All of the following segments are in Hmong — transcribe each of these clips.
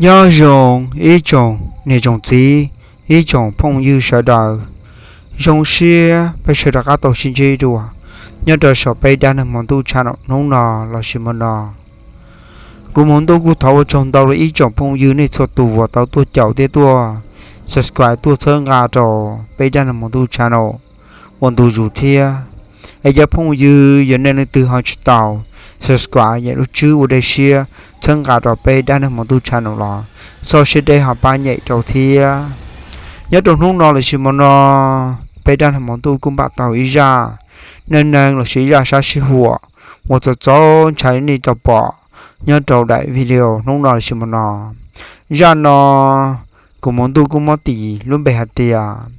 Nyob zoo ib tsoom niam tsoom txiv, ib tsoom phooj ywg sawv daws. Zoo siab peb sawv daws rov qab tau sib ntsib dua nyob rau saum peb dab neeg hmo ntuj channel hnub no lossis hmo no. Kuv hmo ntuj kuj thov ua tsaug ntau rau ib tsoom phooj ywg nej txhua tus uas tau tuaj caum thiab tuaj subscribe tuaj txhawb nqa rau peb dab neeg hmo ntuj channel ua ntu zus thiab. Es cov phooj ywg yog nej leej twg ho tsis tau subscribe, nyem lub tswb ua dej siab txhawb nqa rau peb dab neeg hmo ntuj channel los txhob siab deb ho pab nyem rau thiab. Nyob rau hnub no lossis hmo no, peb dab neeg hmo ntuj kuj npaj tau ib zaj neej neeg lossis ib zaj sab sib huam uas txaus txaus ntshai nej tau pom nyob rau daim video hnub no lossis hmo no. Zaj no kuv hmo ntuj kuj muab tis lub npe hais tias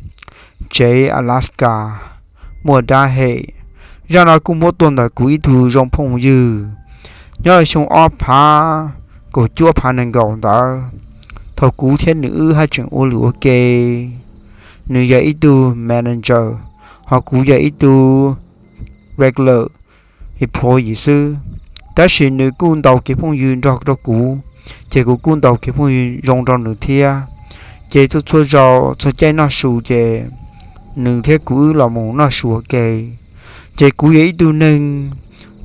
Tsev Alaska Muaj Dab Hem. Zaj no kuj muab tuaj ntawm kuv ib tug zoo phooj ywg nyob rau xyoo ob phav kaum cuaj phav nees nkaum ntawd, thaum kuv thiab nws wb haj tseem ua lwm ua ke. Nws yog ib tug manager, ho kuv yog ib tug regular employee xwb. Tab sis nws kuj ntaus kev phooj ywg nrog rau kuv, ces kuv kuj ntaus kev phooj ywg zoo rau nws thiab. Ces txhua txhua zaus txhua caij noj su ces nws thiab kuv wb los mus noj su ua ke. Ces kuv yog ib tug neeg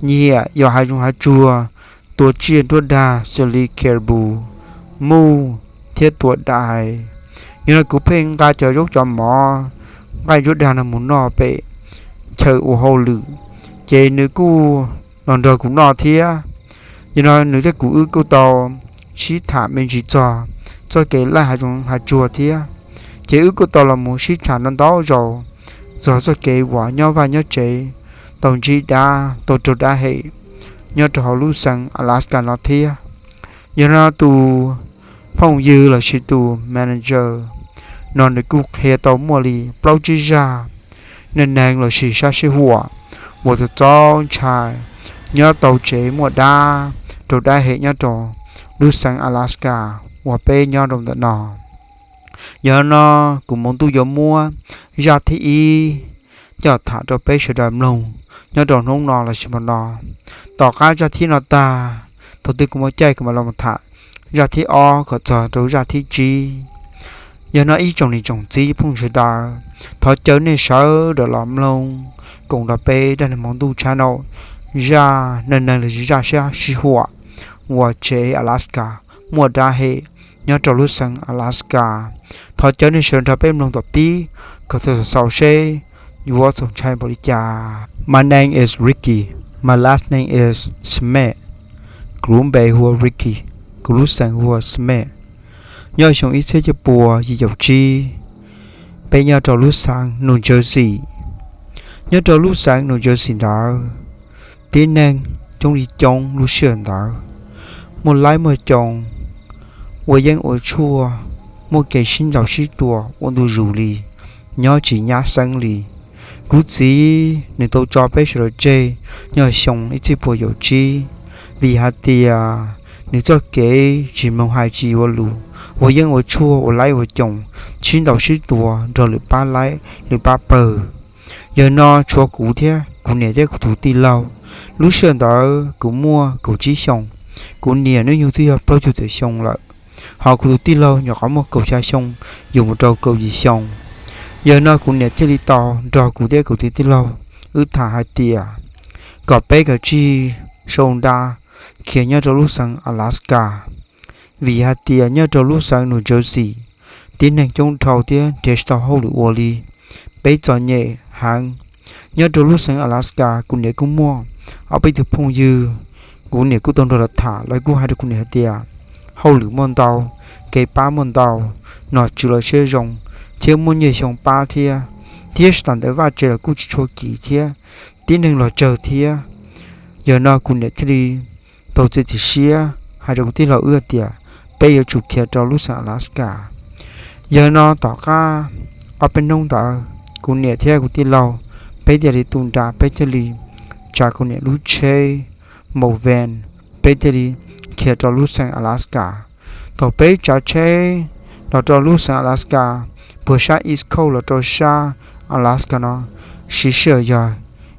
nyiam yos hav zoov hav tsuag, tua tsiaj nruab dag xws li caribou, moose thiab tua dais. Yog no kuv pheej nqa cov zaub cov mov, nqaij nruab dag no mus noj pem chaw ua hauj lwm, ces nws kuj los nrog kuv noj thiab. Yog no nws thiab kuv wb kuj tau sib tham me ntsis txog txoj kev laij hav zoov hav tsuag thiab. Ces wb kuj tau los mus sib tham no ntau zaus txog txoj kev uas nyob vaj nyob tsev, tau ntsib dab, tau raug dab hem nyob rau hauv lub xeev Alaska no thiab. Yog no tus phooj ywg lossis tus manager no nws kuj qhia tau muaj li plaub tsib zaj neej neeg lossis sab sib huam uas txaus txaub ntshai nyob tau tsev muaj dab, raug dab hem nyob rau lub xeev Alaska uas peb nyob rau ntawm no. Yog no kuv hmo ntuj yuav muab zaj thib ib coj tham rau peb sawv daws mloog nyob rau hnub no lossis hmo no. Tom qab zaj thib no tag, thaum twg kuv muaj caij kuv mam los tham zaj thib ob kom txog rau zaj thib tsib. Yog no ib tsoom niam tsoom txiv phooj ywg sawv daws, thov caw nej sawv daws los mloog koom nrog peb dab neeg hmo ntuj channel zaj neej neeg lossis zaj sab sib huam uas tsev Alaska Muaj Dab Hem nyob rau lub xeev Alaska. Thov caw nej sawv daws nrog peb mloog tom pib kom txog xaus seb yuav txaus ntshai npaum li cas. My name is Ricky. My last name is Smith. Kuv lub npe hu ua Ricky. Kuv lub xeem hu ua Smith. Nyob xyoo ib txhiab cuaj pua yim caum tsib, peb nyob rau lub xeev New Jersey. Nyob rau lub xeev New Jersey ntawd, tib neeg coob li coob lub sij hawm ntawd, muaj laib muaj coom, ua yeeb ua tshuaj, muaj kev sib ntaus sib tua ua ntu zus li, nyob tsis nyab xeeb li. Kuv txiv nws tau tso peb sawv daws tseg nyob xyoo ib txhiab pua caum tsib, vim hais tias nws txoj kev tsis mloog hais tsis yuav lus, ua yeeb ua tshuaj, ua laib ua coom, sib ntaus sib tua nrog lwm pab laib lwm pab pawg. Yog no tshuav kuv thiab kuv niam thiab kuv tus tij laug. Lub sij hawm ntawd kuv muaj kaum tsib xyoos, kuv niam hnub nyoog twb yog plaub caug tawm xyoo lawm, ho kuv tus tij laug nyuam qhuav muaj kaum xya xyoo yuav mus rau kaum yim xyoo. Yog no kuv niam thiaj li tau nrog kuv thiab kuv tus tij laug wb tham hais tias kom peb kav tsij sau nra khiav nyob rau lub xeev Alaska, vim hais tias nyob rau lub xeev New Jersey tib neeg coob dhau thiab nrhiav tsis tau hauj lwm ua li, peb txom nyem heev. Nyob rau lub xeev Alaska kuv niam kuj muaj ob peb tug phooj ywg, kuv niam kuj tau nrog lawv tham, lawv kuj hais rau kuv niam hais tias hauj lwm muaj ntau, kev pab muaj ntau, nom tswv los siab zoo, thiab muaj nyiaj xyoo pab thiab, thiab tsis tas ntawd vaj tse los kuj tsis tshua kiv thiab, tib neeg los tsawg thiab. Yog no kuv niam thiaj li tau txiav txim siab hais rau kuv tij laug wb hais tias peb yuav tsum khiav rau lub xeev Alaska. Yog no tom qab ob peb hnub ntawd, kuv niam thiab kuv tij laug peb thiaj li tu nra, peb thiaj li tsa kuv niam lub tsheb maum van, peb thiaj li khiav rau lub xeev Alaska. Thaum peb tsav tsheb los rau lub xeev Alaska, puag sab East Coast los rau sab Alaska no, siv sij hawm yog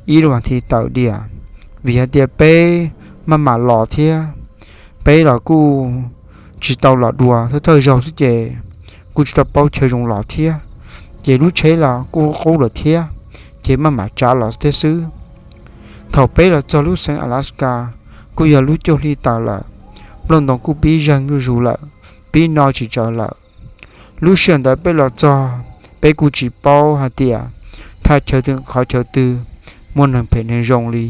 ib lub vas thiv tawm diam, vim hais tias peb maj mam los thiab peb los kuj tsis tau los dua, thawj thawj zaug xwb ces kuj tsis tau paub chaw zoo los thiab. Ces lub tsheb los kuj qub lawm thiab, ces maj mam tsav los thiab xwb. Thaum peb los txog lub xeev Alaska, kuj yog lub cuaj hli tawm lawm, nplooj ntoo kuj pib zeeg zuj zus lawm, pib no tsis tsawv lawm. Lub sij hawm ntawd peb los txog, peb kuj tsis paub hais tias thaj chaw twg qhov chaw twg muaj neeg phem neeg zoo li.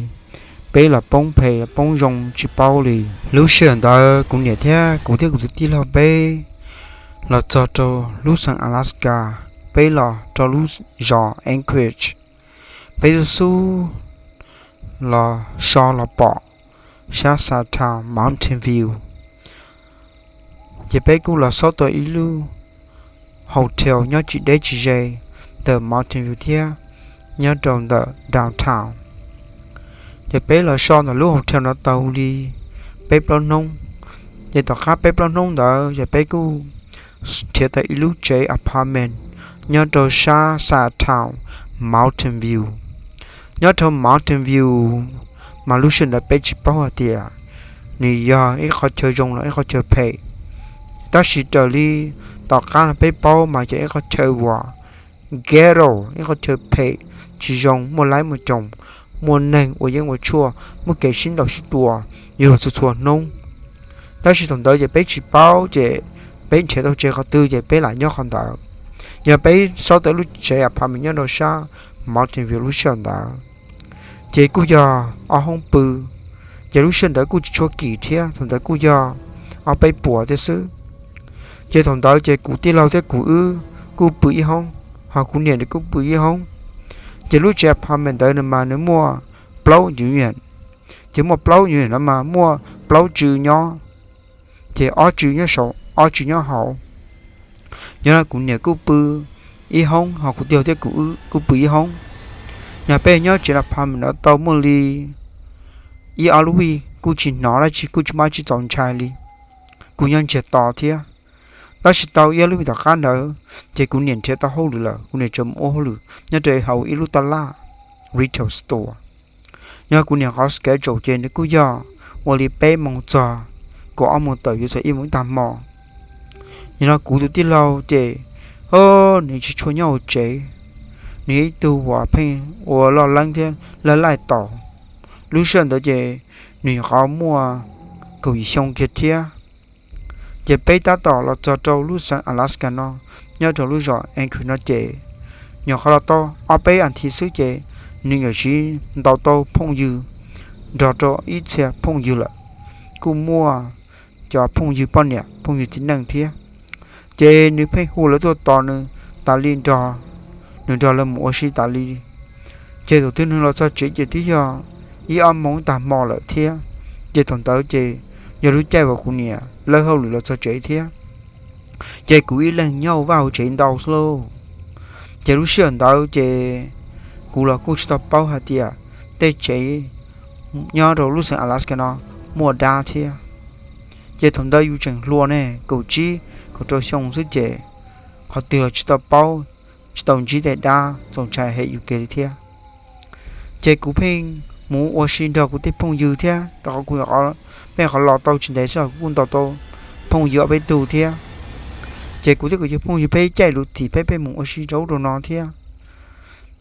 Peb los poob phem poob zoo tsis paub li. Lub sij hawm ntawd kuv niam thiab kuv thiab kuv tus tij laug peb los txog rau lub xeev Alaska, peb los rau lub zos Anchorage. Peb xub xub los so los pom sab Saugatuck Mountain View. Ces peb kuj los xauj tau ib lub hotel nyob tsis deb tsis ze ntawm Mountain View thiab, nyob rau ntawm downtown. Ces peb los so ntawm lub hotel no tau li peb plaub hnub. Ces tom qab peb plaub hnub ntawd ces peb kuj nrhiav tau ib lub tsev apartment nyob rau sab Saugatuck Mountain View. Nyob rau Mountain View mas lub sij hawm ntawd peb tsis paub hais tias nws yog ib qhov chaw zoo los ib qhov chaw phem. Tab sis raws li tom qab no peb paub mas yog ib qhov chaw uas ghetto, ib qhov chaw phem, tsis zoo, muaj laib muaj coos, muaj neeg ua yeeb ua tshuaj, muaj kev sib ntaus sib tua yug txhua txhua hnub. Tab sis thaum ntawd ces peb tsis paub ces peb nrhiav tau tsev qhov twg ces peb lam nyob qhov ntawd. Yog peb xauj tau lub tsev apartment nyob rau sab Mountain View lub sij hawm ntawd, ces kuj yog ob hoob pw. Ces lub sij hawm ntawd kuj tsis tshua kim thiab, thaum ntawd kuj yog ob peb puas thiab xwb. Ces thaum ntawd ces kuv tij laug thiab kuv wb kuj pw ib hoob, ho kuv niam nws kuj pw ib hoob. Ces lub tsev apartment ntawd nws mas nws muaj plaub unit, ces muaj plaub unit no mas muaj plaub tsw nyob, ces ob tsw nyob saum ob tsw nyob hauv. Yog no kuv niam kuj pw ib hoob ho kuv tij laug thiab kuv wb kuj pw ib hoob. Yog peb nyob tsev apartment no tau muaj li ib ob lub vij kuj tsis hnov dab tsi, kuj tsis muaj dab tsi txaus ntshai li, kuj nyob ntsiag to thiab. Tab sis tau ib ob lub vij tom qab ntawd ces kuv niam nrhiav tau hauj lwm lawm, kuv niam tseem mus ua hauj lwm nyob rau hauv ib lub taj laj retail store. Yog kuv niam qhov schedule ces nws kuj yog ua li peb moos txog kaum ob moos tawm yuav txog ib moos ib tag hmo. Yog no kuv tus tij laug ces, o, nws tsis tshua nyob hauv tsev, nws yog ib tug uas pheej ua loj leeb thiab laij laij taus. Lub sij hawm ntawd ces nws nyuam qhuav muaj kaum yim xyoo kiag thiab. Ces peb tab tom los txog rau lub xeev Alaska no, nyob rau lub zos Anchorage no ces nyuam qhuav los tau ob peb as thiv xwb ces nws nyuam siv ntaus tau phooj ywg nrog rau ib txhia phooj ywg lawm. Kuj muaj cov phooj ywg poj niam phooj ywg txiv neej thiab. Ces nws pheej hu lawv tuaj tos nws tas li nrog, nws nrog lawv mus ua si tas li. Ces thaum twg nws los txog tsev ces twb yog ib ob moos tag hmo lawm thiab. Ces thaum ntawd ces yog lub caij uas kuv niam lawb hauj lwm los txog tsev thiab. Ces kuv ib leeg nyob hauv vaj hauv tsev ntau xwb lauj. Ces lub sij hawm ntawd ces kuv los kuj tsis tau paub hais tias tej tsev nyob rau lub xeev Alaska no muaj dab thiab. Ces thaum ntawd yus tseem hluas ne, kaum tsib kaum rau xyoo xwb ces qhov twg los tsis tau paub, tsis tau ntsib tej dab txaus ntshai hem yus kiag li thiab. Ces kuv pheej mus ua si nrog kuv tej phooj ywg thiab rau qhov kuv pheej qhov los tau tsis ntev xwb los kuv kuj ntaus tau phooj ywg ob peb tug thiab. Ces kuv thiab kuv cov phooj ywg peb caij lus thim peb pheej mus ua si rau ub rau no thiab.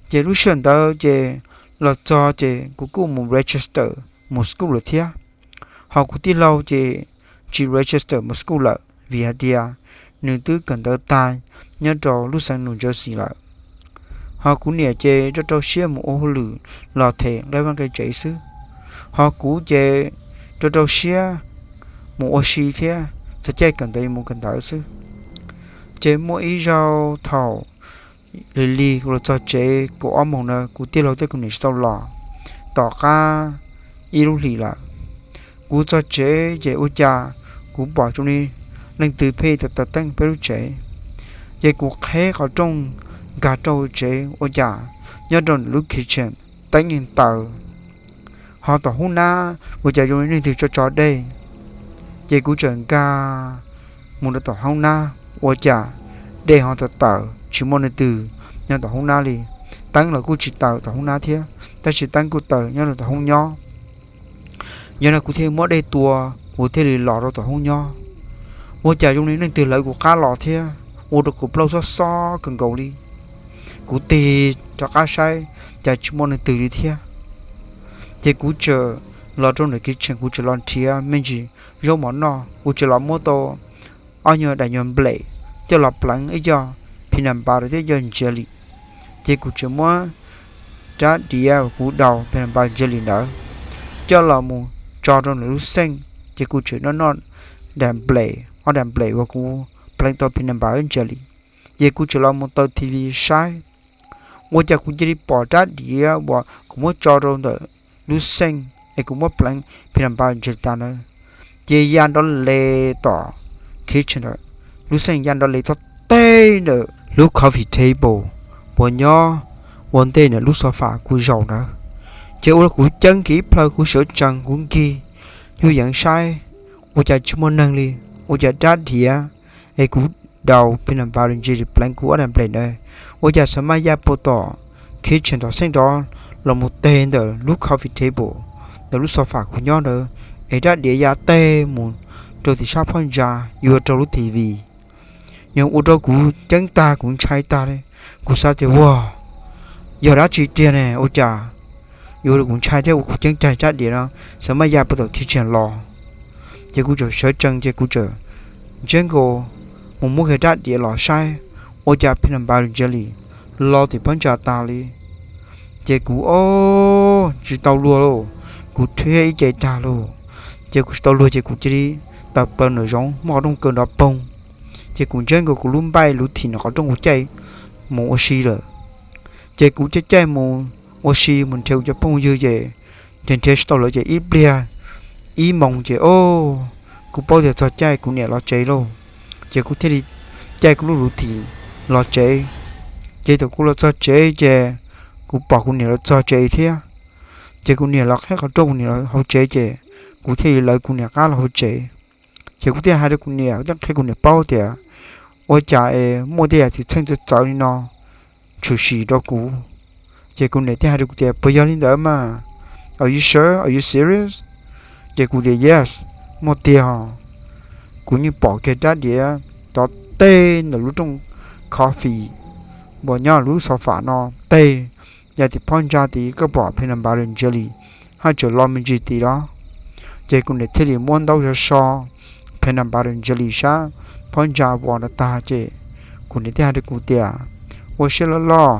Ces lub sij hawm ntawd ces los txog ces kuv kuj mus register mus school lawm thiab. Ho kuv tij laug ces tsis register mus school lawm vim hais tias nws twb kawm ntawv tag nyob rau lub xeev New Jersey lawm. Ho kuv niam ces rau rau siab mus ua hauj lwm los them nqe vaj nqe tsev xwb. Ho kuv ces rau rau siab mus ua si thiab txog caij kawm ntawv mus kawm ntawv xwb. Ces muaj ib zaug thaum lig lig kuv los txog tsev kaum ob moos na kuv tij laug thiab kuv niam tsis tau los. Tom qab ib lub hlis lawm, kuv txog tsev ces ua cas kuv pom zoo li leej twg pheej taws taws teeb peb lub tsev. Ces kuv qheb qhov rooj nkag rau hauv tsev ua cas nyob rau ntawm lub kitchen teeb yeej taws. Ho tom hoob nab ua cas zoo li leej twg tso tso dej. Ces kuv txawm nkag mus rau tom hoob nab ua cas dej ho taws taws tsis muaj leej twg nyob tom hoob nab li. Teeb los kuj tsis taws tom hoob nab thiab, tab sis teeb kuj taws nyob rau tom hoob nyob. Yog no kuv thiaj muab dej tua, kuv thiaj li los rau tom hoob nyob. Ua cas zoo li leej twg lawv kuv qab los thiab, ua rau kuv plaub xob xob kawg nkaus li. Kuv tig rov qab saib, cas tsis muaj leej twg li thiab. Ces kuv txawm los rau ntawm kitchen, kuv txawm los nrhiav me ntsis zaub mov noj, kuv txawm los muab tau ob nyuag daim nyuag nplej coj los pleev ib co peanut butter thiab ib co jelly. Ces kuv txawm muab rab diav uas kuv daus peanut butter jelly ntawd coj los mus tso rau ntawm lub sink, ces kuv txawm noj noj daim nplej, ob daim nplej uas kuv pleev tau peanut butter jelly. Ces kuv txawm los mus taw T V saib, ua cas kuv cia li pom rab diav uas kuv muab tso rau ntawm lub sink es kuv muab pleev peanut butter jelly tas ntawd, ces ya nrov les tom kitchen ntawd, lub sink ya nrov les thoob teg ntawm lub coffee table uas nyob ua ntej ntawm lub sofa kuv zaum ntawd. Ces ua rau kuv ceeb kiag ib plhaw, kuv sawv tsees kuv nkig yuav yeev saib, ua cas tsis muaj neeg li, ua cas rab diav es kuv daus peanut butter jelly pleev kuv ob daim nplej ntawd, ua cas xav mas ya puag tom kitchen tom sink nrov los mus teg ntawm lub coffee table, ntawm lub sofa kuv nyob ntawd, es rab diav ya teg mus rau tim sab phab ntsa yuav rau lub T V. Yog ua rau kuv ceeb tag kuv ntshai tag li. Kuv xav tias ua yog dab tsi tiag ne, ua cas yuav ua rau kuv ntshai thiab ua kuv ceeb tag rab diav no xav mas ya puag tom kitchen los. Ces kuv txawm sawv tsees ces kuv txawm ntseb nkaus mus muab kiag rab diav los saib, ua cas peanut butter jelly los tim phab ntsa tas li. Ces kuv ob tsis tau luag lauj, kuv thiab ib ce tag lauj. Ces kuv tsis tau luag ces kuv cia li tawm plaws nram zoov muab qhov rooj kaw nrov poog. Ces kuv ntseb nkaus kuv lub npaij lub thim nram qhov rooj kuv caij mus ua si lawm. Ces kuv caij caij mus ua si mus nrhiav kuv cov phooj ywg ces nrhiav nrhiav tsis tau lawv ces ib pliag ib moos ces o, kuv paub tias txog caij kuv niam los tsev lauj. Ces kuv thiaj li caij kuv lub luv thim los tsev. Ces thaum kuv los txog tsev ces kuv pom kuv niam los txog tsev thiab. Ces kuv niam los qhib qhov rooj kuv niam los hauv tsev ces kuv thiaj li lawv kuv niam qab los hauv tsev. Ces kuv thiaj hais rau kuv niam, kuv thiaj qhia kuv niam paub tias ua cas es muaj tej yam txwm txheej txawv txawv li no tshwm sim rau kuv. Ces kuv niam thiaj hais rau kuv tias puas yog li ntawd mas, are you sure, are you serious? Ces kuv tias yes, muaj tiag os. Kuv yeej pom kiag rab diav rov teg ntawm lub rooj coffee uas nyob lub sofa no teg ya tim phab ntsa tid, koj pom peanut butter jelly haj tseem los me ntsis tid los. Ces kuv niam thiaj li muab ntaub so so peanut butter jelly sab phab ntsa vov nrov tag ces kuv niam thiaj hais rau kuv tias ua siab loj loj,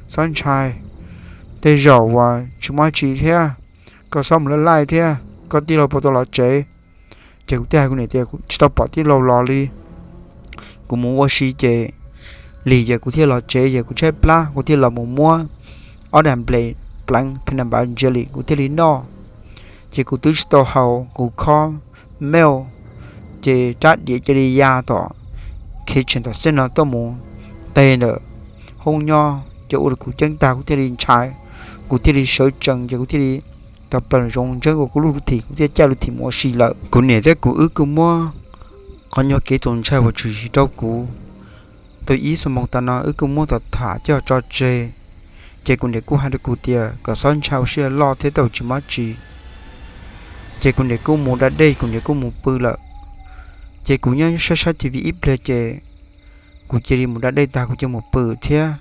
txhob ntshai, tej zaum uas tsis muaj tsi thiab, koj txhob mus laj laij thiab, koj tij laug puas tau los tsev? Ces kuv thiaj hais kuv niam tias kuv tsis tau pom tij laug los li, kuv mus ua si ces lig ces kuv thiaj los tsev ces kuv tshaib plab kuv thiaj los mus muab ob daim nplej pleev peanut butter jelly kuv thiaj li noj. Ces kuv twb tsis tau haus kuv khob milk, ces rab diav cia li ya tom kitchen tom sink no tuaj mus teg ntawm hoob nyob ces ua rau kuv ceeb tag kuv thiaj li ntshai, kuv thiaj li sawv tsees ces kuv thiaj li tawm plaws zoov ntseb nkaus kuv lub luv thim kuv thiaj caij luv thim mus ua si lawm. Kuv niam thiab kuv wb kuj muab qhov nyuag kev txaus ntshai uas tshwm sim rau kuv tau ib xuab moos tas no wb kuj muab tham tham coj tso tseg. Ces kuv niam kuj hais rau kuv tias kom txhob ntshai, ua siab loj thiab tau tsis mob tsis. Ces kuv niam kuj mus da dej, kuv niam kuj mus pw lawm. Ces kuv nyob saib saib T V ib pliag ces kuv cia li mus da dej tag kuv cia mus pw thiab.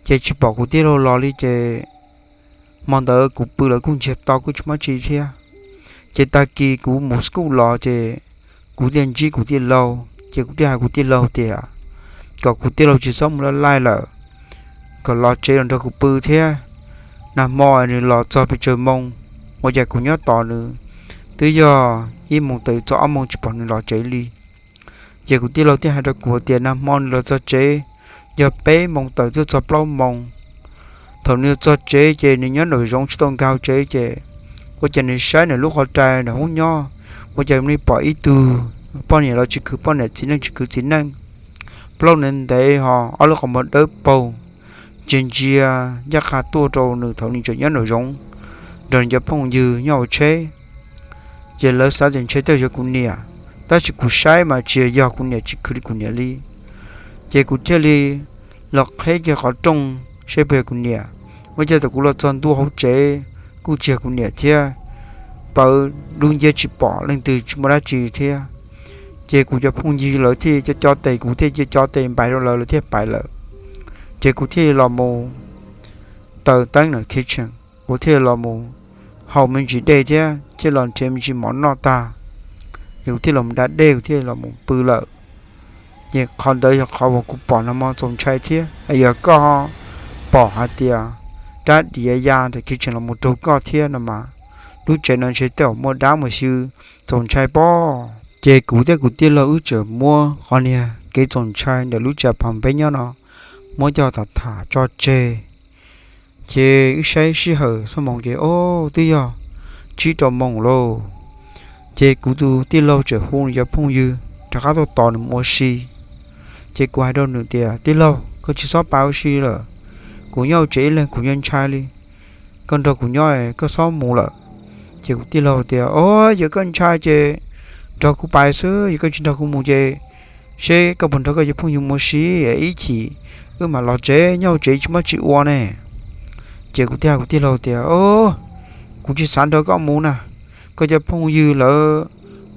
Ces tsis pom kuv tij laug los li ces hmo ntawd kuv pw lawm kuj ntsiag to kuj tsis mob tsi thiab. Ces tag kis kuv mus school los ces kuv thiaj ntsib kuv tij laug ces kuv thiaj hais kuv tij laug tias kom kuv tij laug tsis txhob mus laj laij lawm, kom los tsev los nrog kuv pw thiab. Nag hmo nws los txog pes tsawg moo, ua cas kuv nyob tos nws twb yog ib moos tawm txog ob moos tsis pom nws los tsev li. Ces kuv tij laug thiaj hais rau kuv tias nag hmo nws los txog tsev yog peb moos tawm twb txog plaub moos. Thaum nws txog tsev ces nws nyob nraum zoov tsis tau nkag tsev ces ua cas nws saib nws lub qhov rai nram hoob nyob, ua cas li pom ib tug poj niam los tsis khwv poj niam, txiv neej tsis khwv txiv neej, plaub ntev ntev ho ob lub qhov muag dawb paug ntsia ntsia ncaj qha tuaj rau nws thaum nws tseem nyob nraum zoov nrog nws cov phooj ywg nyob hauv tsheb. Ces lawv xav tias ntshe tej zaum yog kuv niam, tab sis kuv saib mas tsis yog kuv niam, tsis khwv li kuv niam li. Ces kuv thiaj li los qheb kiag qhov rooj seb puas yog kuv niam. Ua cas thaum kuv los txog ntua hauv tsev kuj tsis yog kuv niam thiab, pawv dub nciab tsis pom leej twg tsis muaj dab tsi thiab. Ces kuv cov phooj ywg lawv thiaj co co tes, kuv thiaj co co tes npais rau lawv, lawv thiaj pais lawm. Ces kuv thiaj los mus taws teeb ntawm kitchen, kuv thiaj los mus haus me ntsis dej thiab thiaj los nrhiav me ntsis mov noj tag, ces kuv thiaj los da dej, kuv thiaj los mus pw lawm. Ces qhov ntawd yog qhov uas kuv pom nag hmo txaus ntshai thiab. Yog koj pom hais tias rab diav ya ntawm kitchen los mus raug koj thiab no mas, lub tsev no ntshe tej zaum muaj dab muaj xyw txaus ntshai pob. Ces kuv thiab kuv tij laug wb txawm muab qhov niag kev txaus ntshai ntawm lub tsev pham peb nyob no muab coj tham tham tso tseg. Ces wb saib sij hawm xuab moos ces, o, twb yog tsib rau moos lauj. Ces kuv tus tij laug txawm hu nws cov phooj ywg rov qab tuaj tos nws mus ua si. Ces kuv hais rau nws tias, tij laug, koj tsis txhob pais ua si lawm, kuv nyob hauv tsev ib leeg kuv nyuaj ntshai li, koj nrog kuv nyob, koj txhob mus lawm. Ces kuv tij laug tias, o, yog koj ntshai ces nrog kuv pais xwb, yog koj tsis nrog kuv mus ces seb koj puas nrog koj cov phooj ywg mus ua si, ib chim wb mam los tsev, nyob hauv tsev tsis muaj tsis ua ne. Ces kuv thiaj hais kuv tij laug tias, o, kuv tsis xav nrog koj mus na, koj cov phooj ywg lawv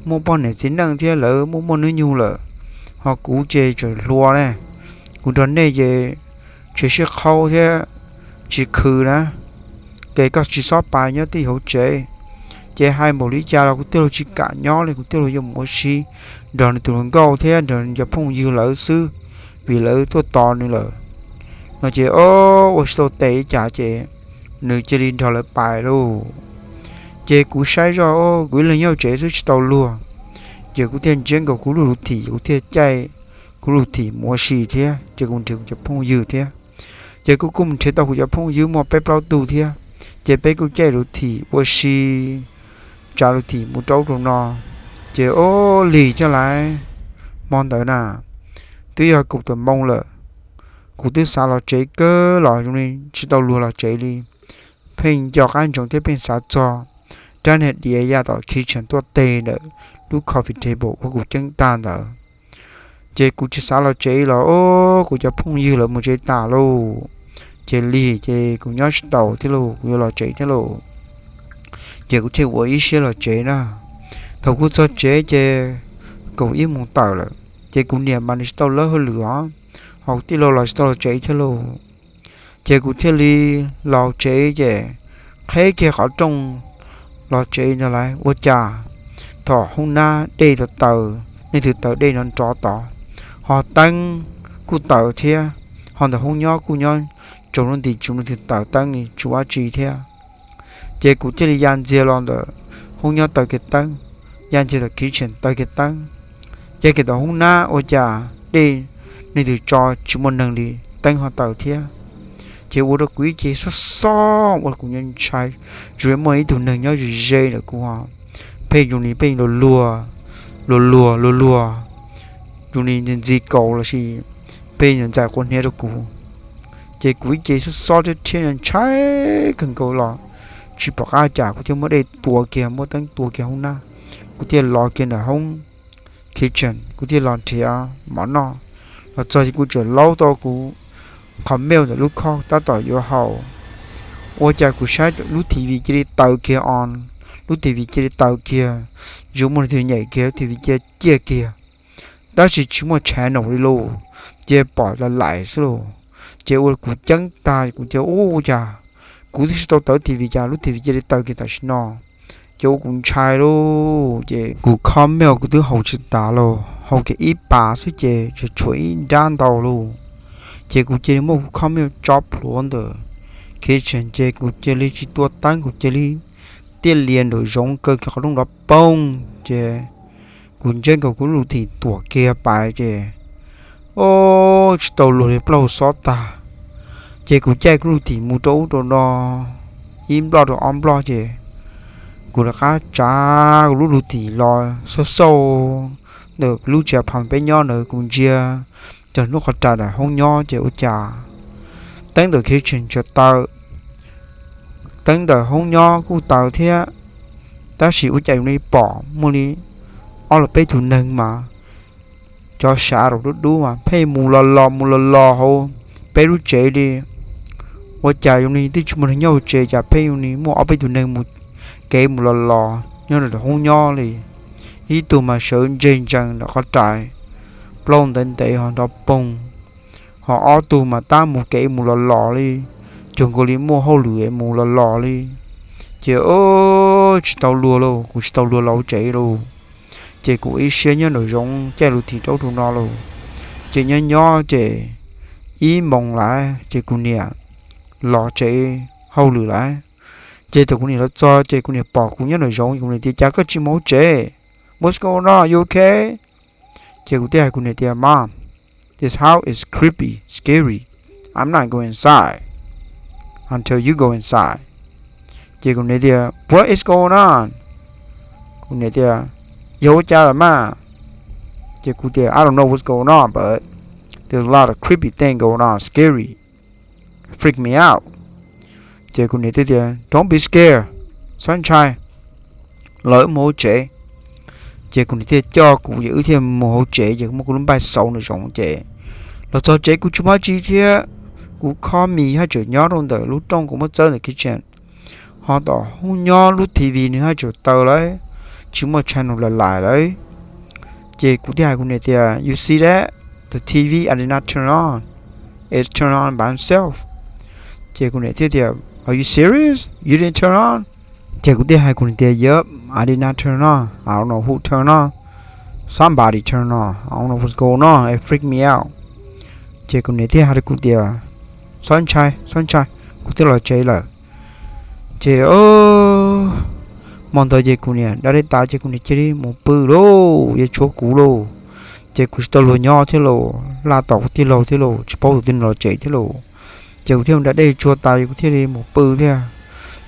muaj poj niam txiv neej thiab lawv muaj muaj hnub nyoog lawm, ho kuv ces tseem hluas ne, kuv nrog nej ces tsis sib qhau thiab tsis khwv na, ces koj tsis txhob pais nyob tij hauv tsev. Ces hais npaum li cas los kuv tij laug tsis kam nyob li, kuv tij laug yuav mus ua si nrog nws tus hluas nkauj thiab nrog nws cov phooj ywg lawv xwb, vim lawv tuaj tos nws lawm no. Ces o, ua tsis tau tes li cas ces nws cia li nrog lawv pais lauj. Ces kuv saib zoj, kuv ib leeg nyob tsev xwb tsis tau luag, ces kuv thiaj ntsiab nkaus kuv lub luv thim, kuv thiaj caij kuv lub luv thim mus ua si thiab, ces kuv nrhiav kuv cov phooj ywg thiab. Ces kuv kuj mus nrhiav tau kuv cov phooj ywg muaj peb plaub tug thiab, ces peb kuj caij luv thim ua si, tsav luv thim mus rau ub rau no. Ces o, lig coj lawm, hmo ntawd na twb yog kaum tawm moo lawm, kuv twb xav los tsev kawg los zoo li tsis tau luag los tsev li. Pheej nco qab ntsoov thiab pheej xav txog rab niag diav ya tom kitchen tuaj teg ntawm lub coffee table uas kuv ceeb tag ntawd. Ces kuv tsis xav los tsev los, o, kuv cov phooj ywg lawv mus tsev tas lauj. Ces lig ces kuv nyob tsis taus thiab lauj, kuv yuav los tsev thiab lauj. Ces kuv thiaj ua ib siab los tsev na. Thaum kuv txog tsev ces kaum ib moos tawm lawm, ces kuv niam mas nws tsis tau lawb hauj lwm os, ho kuv tij laug los tsis tau los tsev thiab lauj. Ces kuv thiaj li los tsev ces qheb kiag qhov rooj los tsev ntag lauj, ua cas thaum hoob nab dej tawm taws, nej twb taws dej nrov nrov tod, ho teeb kuj taws thiab, ho ntawm hoob nyob kuj nyob tsaus ntuj nti, tsis muaj leej twg taws teeb li, tsis ua dab tsi thiab. Ces kuv thiaj li ya ntxiag los ntawm hoob nyob taws kiag teeb, ya ntxiag tom kitchen taws kiag teeb, ya kiag tom hoob nab ua cas dej nej twb tso tsis muaj neeg li, teeb ho taws thiab. Ces ua rau kuv ib ce xob xob, ua rau kuv nyuaj ntshai, zoo li muaj ib tug neeg nyob ze ze ntawm kuv, pheej zoo li pheej luag luag, luag luag luag luag, zoo li ntxi ntxi kaus los sis pheej ntxais quav hniav rau kuv. Ces kuv ib ce xob xob thiab rhiab, ntshai kawg nkaus los tsis pom qab cas, kuv thiaj muab dej tua kiag, muab teeb tua kiag hoob nab, kuv thiaj los kiag ntawm hoob kitchen, kuv thiaj los nrhiav mov noj. Los txog ces kuv tseem laub tau kuv qhov milk ntawm lub khob tab tom yuav haus, ua cas kuv saib lub T V cia li taws kiag on, lub T V cia li taws kiag, zoo muaj leej twg nyem kiag lub T V cia ciaj kiag, tab sis tsis muaj channel li lauj, cia pom laim laim xwb lauj. Ces ua kuv ceeb tag, kuv cia ua cas kuv twb tsis tau taws T V cas lub T V cia li taws kiag tam sim no. Ces ua kuv ntshai lauj, ces kuv khob milk kuv twb haus tsis tas lauj, haus kiag ib pas xwb ces tseem tshuav ib nrab ntau lauj. Ces kuv cia li muab kuv khob milk tso plhuav ntawm kitchen, ces kuv cia li tsis tua teeb, kuv cia li tiaj lias nraum zoov kaw kiag qhov rooj nrov poog, ces kuv ntsia nkaus kuv lub thim tuam kiag pais ces, o, tsis tau luag li, plaub hau xob tag. Ces kuv caij kuv lub thim mus rau ub rau no ib nploj rau ob nploj ces kuv rov qab tsav kuv lub lub thim los xauj xauj ntawm lub tsev pham peb nyob ntawd, kuv ntsia txog hnub qhov ras ntawm hoob nyob ces ua cas teeb ntawm kitchen tseem taws, teeb ntawm hoob nyob kuj taws thiab, tab sis ua cas zoo li pom muaj li ob los peb tug neeg mas cov shav ras dub dub mas pheej mus los los mus los los hauv peb lub tsev li. Ua cas zoo li twb tsis muaj neeg nyob hauv tsev cas pheej zoo li muaj ob peb tug neeg mus kev mus los los nyob rau hoob nyob li. ib tug mas sawv ntseg ntsees nram qhov rais, plaub ntev ntev ho nrov poog, ho ob tug mas tab mus kev mus los los li, cuag nkaus li muaj hauj lwm mus los los li. Ces tsis tau luag lauj, kuv tsis tau luag los tsev lauj. Ces kuv ib siab nyob nraum zoov caij lus thim rau ub rau no lauj. Ces nyob nyob ces ib moos lawm ces kuv niam los tsev hauj lwm lawm. Ces thaum kuv niam los txog ces kuv niam pom kuv nyob nraum zoov, kuv niam tias, Cas koj tsis mus hauv tsev? What's going on? You okay? Ces kuv thiaj hais kuv niam tias, Mom, this house is creepy, scary. I'm not going inside until you go inside. Ces kuv niam tias, What is going on? Kuv niam tias, Yog ua cas lawm mas? Ces kuv tias, I don't know what's going on, but there's a lot of creepy thing going on, scary, freak me out. Ces kuv niam thiaj tias, Don't be scared, txhob ntshai, los wb mus hauv tsev. Ces kuv niam thiaj coj kuv ces wb thiaj mus hauv tsev, ces kuv muab kuv lub npaim xauv nraum zoov ces los txog tsev kuv tsis muaj dab tsi thiab. Kuv khob mis haj tseem nyob rau ntawm lub rooj kuv muab txawb ntawm kitchen. Ho tom hub nyob lub T V nws haj tseem taw lawm, tsis muaj channel lais lais lawm. Ces kuv thiaj hais kuv niam tias, You see that? The T V I did not turn on. It's turned on by himself. Ces kuv niam thiaj tias, Are you serious? You didn't turn on? Ces kuv thiaj hais kuv niam tias, Yup, I did not turn on. I don't know who turned on. Somebody turned on. I don't know what's going on. It freaked me out. Ces kuv niam thiaj hais rau kuv tias, Txhob ntshai, txhob ntshai, kuv twb los tsev lawm. Ces hmo ntawd ces kuv niam da dej tas ces kuv niam cia li mus pw lauj, yuav tshuav kuv lauj. Ces kuv tsis tau luag nyob thiab lauj, laj tom kuv tij laug thiab lauj, tsis paub tus twg los tsev thiab lauj. Ces kuv thiaj mus da dej tsuag tas kuv thiaj li mus pw thiab.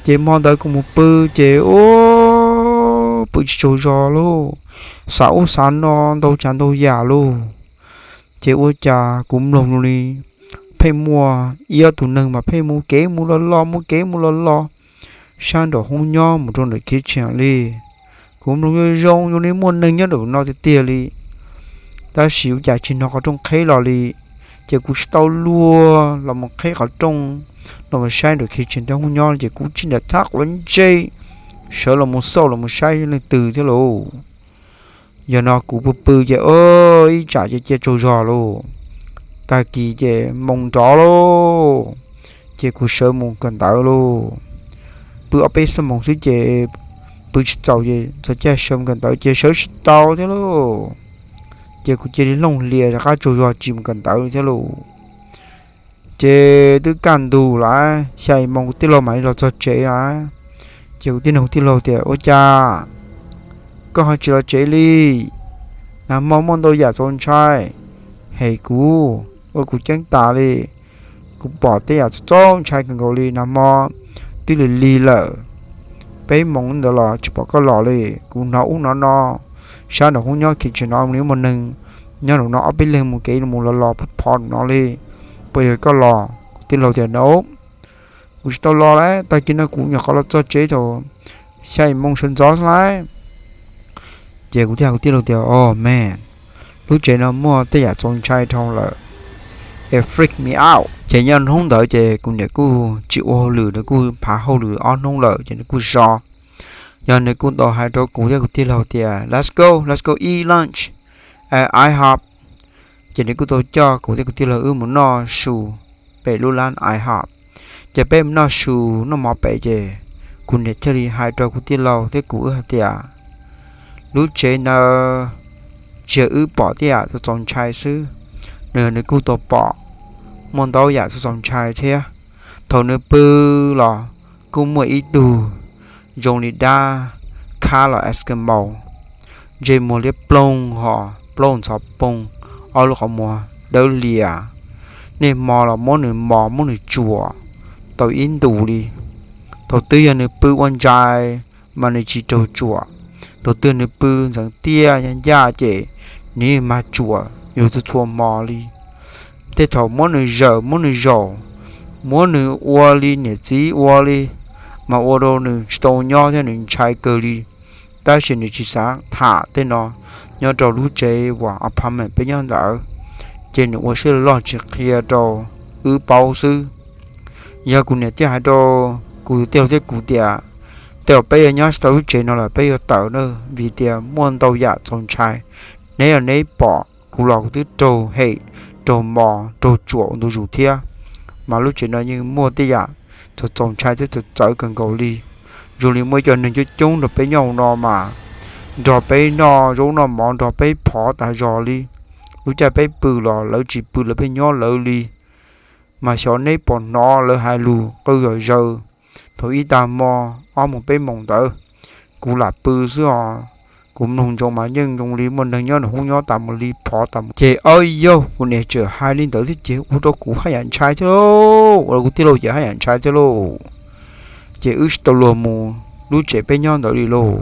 Ces hmo ntawd kuv mus pw ces ua pw tsis tsaug zog lauj, xav ub xav no ntau tsav ntau yam lauj. Ces ua cas kuv mloog li pheej muaj ib ob tug neeg mas pheej mus kev mus los los mus kev mus los los sab nraum hoob nyob mus rau ntawm kitchen li. Kuv mloog zoo zoo li muaj neeg nyob nraum no tiag tiag li, tab sis ua cas tsis hnov qhov rooj qheb los li. Ces kuv tsis tau luag los mus qheb qhov rooj, los mus saib nraum kitchen thiab hoob nyob ces kuv tsis nram thab quav ntsej sawv los mus xauj los mus saib leej twg thiab lauj. Yog no kuv pw pw ces ib tsam ces cia tsaug zog lauj. Tag kis ces moos nrov lauj, ces kuv sawv mus kawm ntawv lauj. Pw ob peb xuab moos xwb ces pw tsis txaus ces txog caij sawv mus kawm ntawv ces sawv tsis tau thiab lauj. Ces kuv cia li looj hlias rov qab tsaug zog tsis mus kawm ntawv thiab lauj. Ces twb kaj ntug lawm, xya moos kuv tij laug mam li los txog tsev lawm. Ces kuv thiaj nug kuv tij laug tias, Ua cas koj ho tsis los tsev li? Nag hmo muaj ntau yam txaus ntshai hem kuv, ua kuv ceeb tas li. Kuv pom tej yam txaus ntshai kawg nkaus li, nag hmo twb lig lig lawm, peb moos ntawd los tsis pom koj los li. Kuv hnov ub hnov no, sab nraum hoob nyob kitchen no li muaj neeg nyob nraum no ob peb leeg mus kev mus los los phov nraum no li. Puas yog koj los? Kuv tij laug tias, No, kuv tsis tau los lawm, tag kis no kuv nyuam qhuav los txog tsev thaum xya moos sawv ntxov xwb lauj. Ces kuv thiaj hais kuv tij laug tias, Oh man, lub tsev no muaj tej yam txaus ntshai dhau lawm, it freaked me out. Ces nyob hnub ntawd ces kuv niam kuj tsis ua hauj lwm, nws kuj phav hauj lwm ob hnub lawm ces nws kuj so. Yog nws kuj tau hais rau kuv thiab kuv tij laug tias, Let's go, let's go eat lunch at IHOP. Ces nws kuj tau coj kuv thiab kuv tij laug wb mus noj su pem lub lab IHOP. Ces peb mus noj su noj mov pem ces kuv niam thiaj li hais rau kuv tij laug thiab kuv wb hais tias, Lub tsev ntawd tsis yog wb pom tej yam txaus ntshai xwb, nws yog nws kuj tau pom muaj ntau yam txaus ntshai thiab. Thaum nws pw los kuj muaj ib tug zoo li dab khab los Eskimo, ntsej muag liab ploog ho plaub ntxhov poog, ob lub qhov muag dawb lias. Niaj hmo los muab nws mos muab nws tsuam tau ib ntus li. Thaum twg yog nws pw ua ntsais mas nws tsis raug tsuam, thaum twg nws pw ntxeev tiaj ncaj ces nws mag tsuam yus txhua txhua hmo li. Tej thaum muab nws zawm muab nws zaum, muab nws ua li niam txiv ua li, mas ua rau nws tsis tau nyob thiab nws ntshai kawg li. Tab sis nws tsis xav tham tej no nyob rau lub tsev uas apartment peb nyob ntawd, ces nws ua siab loj tsis qhia rau wb paub xwb. Yog kuv niam thiaj hais rau kuv tij laug thiab kuv tias, Tej uas peb yuav nyob tsis tau lub tsev no lawm peb yuav tawm na, vim tias muaj ntau yam txaus ntshai. Neb los neb pom kuv los kuv twb raug hem, raug mos, raug tsuam ua ntu zus thiab, mas lub tsev no yeej muaj tej yam txaus txaus ntshai thiab txawv txawv kawg nkaus li. Zoo li muaj ib co neeg coob coob nrog peb nyob hauv no mas nrog peb noj zaub noj mov, nrog peb phov tas zog li. Lub caij peb pw los lawv tsis pw, lawv pheej nyob lawv li. Mas xyov neb puas hnov lawv hais lus qw zom zaws thaum ib tag hmo ob moos peb moos ntawd. Kuv lam pw xwb os, kuv mloog ntsoov mas yeej zoo li muaj neeg nyob nraum hub nyob tas mus li, phov tas mus. Ces ob yog kuv niam tseem hais li ntawd thiab ces ua rau kuv haj yam ntshai thiab lauj, ua rau kuv tij laug ces haj yam ntshai thiab lauj. Ces wb tsis tau luag mus lub tsev peb nyob ntawd li lauj.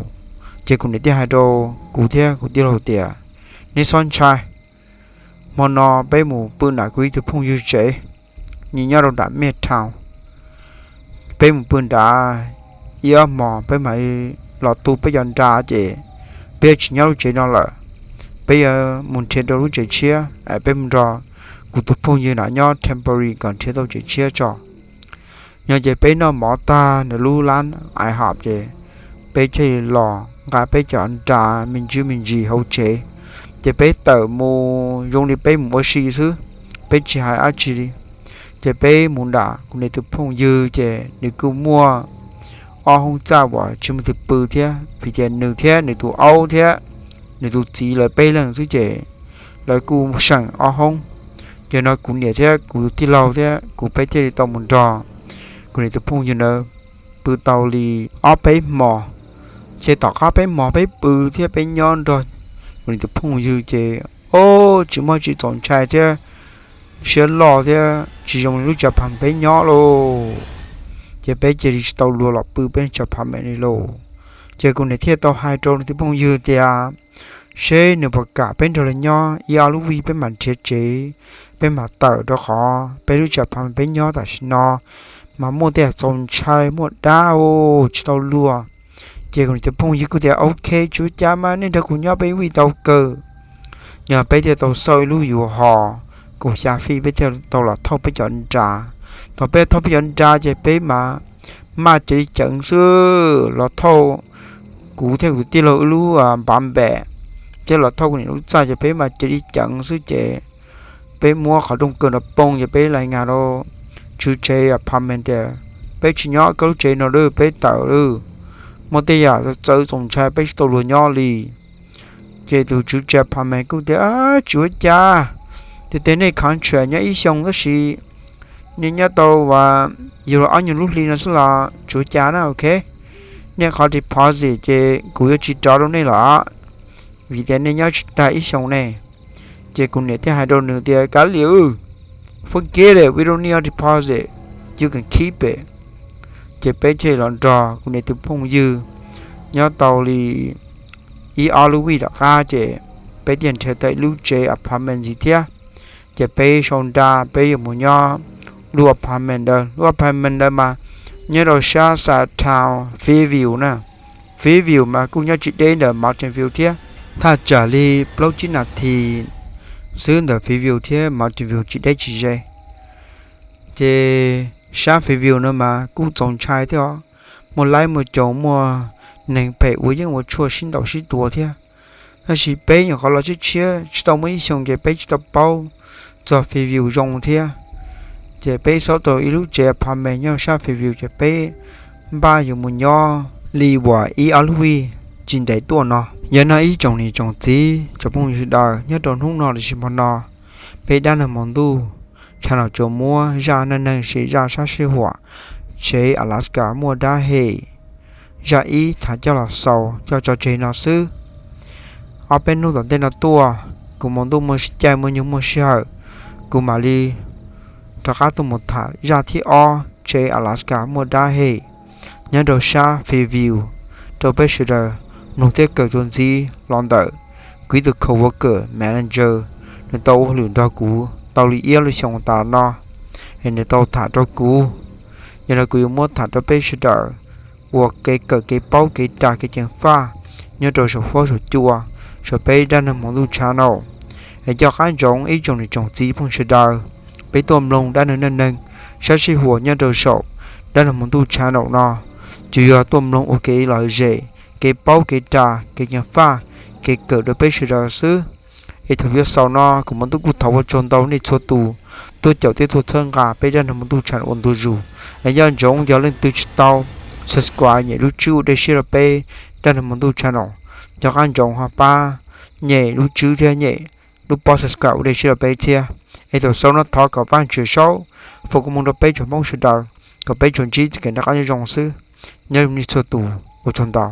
Ces kuv niam thiaj hais rau kuv thiab kuv tij laug tias, neb txhob ntshai, hmo no peb mus pw nram kuv ib tug phooj ywg tsev, nws nyob rau nram Midtown. Peb mus pw nrad ib ob hmos peb mam li los tu peb cov nra ces peb yuav tsis nyob lub tsev no lawm. Peb yuav mus nrhiav rau lub tsev tshiab, peb mus nrog kuv tus phooj ywg nram nyob Temporary kom nrhiav tau tsev tshiab tso. Nyob ces peb noj mov tag ntawm lub lab IHOP ces peb thiaj li los nqa peb cov nra me ntsis me ntsis hauv tsev. Ces peb tawm mus zoo li peb mus ua si xwb, peb tsis hais dab tsi li. Ces peb mus nram kuv niam tus phooj ywg ces nws kuj muaj ob hoob txaj uas tsis muaj leej twg pw thiab, vim tias nws thiab nws tus aub thiab nws tus txiv lawv peb leeg xwb ces lawv kuj seem ob hoob. Ces no kuv niam thiab kuv tus tij laug thiab kuv peb thiaj li tau mus nrog kuv niam tus phooj ywg ntawd pw tau li ob peb hmos. Ces tom qab peb hmos peb pw thiab peb nyob nrog kuv niam tus phooj ywg ces, o, tsis muaj tsis txaus ntshai thiab siab loj thiab tsis zoo li lub tsev apartment peb nyob lauj. Ces peb cia li tsis tau luag los pw peb tsev apartment li lauj. Ces kuv niam thiaj tau hais rau nws tus phooj ywg tias, seb nws puas kam peb nrog lawv nyob ib ob lub week peb mam nrhiav tsev, peb mam tawm rau qhov peb lub tsev apartment peb nyob tam sim no mas muaj tej yam txaus ntshai, muaj dab, tsis tau luag. Ces kuv niam tus phooj ywg kuj tias, ok, tsis ua cas mas, nej nrog kuv nyob peb week tau kawg. Yog peb thiaj tau xauj ib lub yus hos kaum xya fij, peb thiaj tau los thauj peb cov nra. Thaum peb thauj peb cov nra ces peb mas maj cia li ceev xwb los thauj kuv thiab kuv tij laug wb lub npav npem, thiab los thauj kuv niam lub txaj ces peb mas cia li ceev xwb ces peb muab qhov rooj kaw nrov poob ces peb lais ngas rau tswv tsev apartment tias, peb tsis nyob koj lub tsev no lawm, peb tawm lawm, muaj tej yam txawv txaus ntshai peb tsis tau luag nyob li. Ces tus tswv tsev apartment kuj tias, tsis ua cas, tias tias nej contract nyob ib xyoos tab sis nej nyob tau uas yug los ob nyuag lub hli no xwb los tsis ua cas na, ok. Nej qhov deposit ces kuv yuav tsis rov rau nej lawm, vim tias nej nyob tsis tag ib xyoos ne. Ces kuv niam thiaj hais rau nws tias, kav liam, forget it, we don't need your deposit, you can keep it. Ces peb thiaj los nrog kuv niam tus phooj ywg nyob tau li ib ob lub week tom qab ces peb thiaj nrhiav tau ib lub tsev apartment ntxiv thiab. Ces peb sau nra peb yuav mus nyob lub apartment ntawd. Lub apartment ntawd mas nyob rau sab Southtown Fairview na. Fairview mas kuj nyob tsis deb ntawm Mountain View thiab, thaj tsam li plaub tsib nas this xwb ntawm Fairview thiab Mountain View, tsis deb tsis ze. Ces sab Fairview no mas kuj txaus ntshai thiab os, muaj laib muaj coos, muaj neeg phem ua yeeb ua tshuaj sib ntaus sib tua thiab. Tab sis peb nyuam qhuav los tshiab tshiab tsis tau muaj ib xyoos ces peb tsis tau paub txog Fairview zoo thiab. Ces peb xauj tau ib lub tsev apartment nyob sab Fairview ces peb npaj yuav mus nyob li uas ib ob lub week tsis ntev tuaj no. Yog no ib tsoom niam tsoom txiv tsoom phooj ywg sawv daws, nyob rau hnub no los sis hmo no, peb Dab Neeg Hmo Ntuj channel tsuas muab zaj neej neeg, zaj sab sij huam tsev Alaska muaj dab hem, zaj ib tham coj los xaus coj tso tseg no xwb. Ob peb hnub tom ntej no tuaj, kuv Hmo Ntuj muaj caij muaj nyoog muaj sij hawm, kuv mam li rov qab tuaj mus tham zaj thib ob tsev Alaska muaj dab hem nyob rau sab Fairview rau peb sawv daws mloog thiab kawm txuas ntxiv los ntawm kuv ib tug coworker manager, nws tau ua hauj lwm nrog kuv tau li ib lub xyoo tas no, es nws tau tham rau kuv. Yog no kuv yuav muab tham rau peb sawv daws ua kev kawm kev paub kev ras kev ceev faj nyob rau saum huab saum cua, saum peb Dab Neeg Hmo Ntuj channel. Es coj qab ntsoov ib tsoom niam tsoom txiv phooj sawv daws, peb tuaj mloog dab neeg neej neeg sab sij huam nyob rau saum Dab Neeg Hmo Ntuj channel no, tsuas yog tuaj mloog ua kev lom zem, kev paub kev ras, kev ceev faj, kev kawm rau peb sawv daws xwb. Es thaum yuav xaus no kuv Muas Ntuj kuj thov ua tsaug ntau nej txhua tus tuaj caum thiab tuaj txhawb nqa peb Dab Neeg Muas Ntuj channel ua ntu zus. Es nco ntsoov yog leej twg tsis tau subscribe, nyem lub tswb ua dej siab rau peb Dab Neeg Muas Ntuj channel, nco qab ntsoov ho pab nyem lub tswb thiab nyem lub pob subscribe ua dej siab rau peb thiab. Es thaum xaus no thov kom Vajtswv Saub foom koob hmoov rau peb tsoom Hmoob sawv daws, kom peb tsuas ntsib txoj kev noj qab nyob zoo xwb. Nyob zoo nej txhua tus, ua tsaug ntau.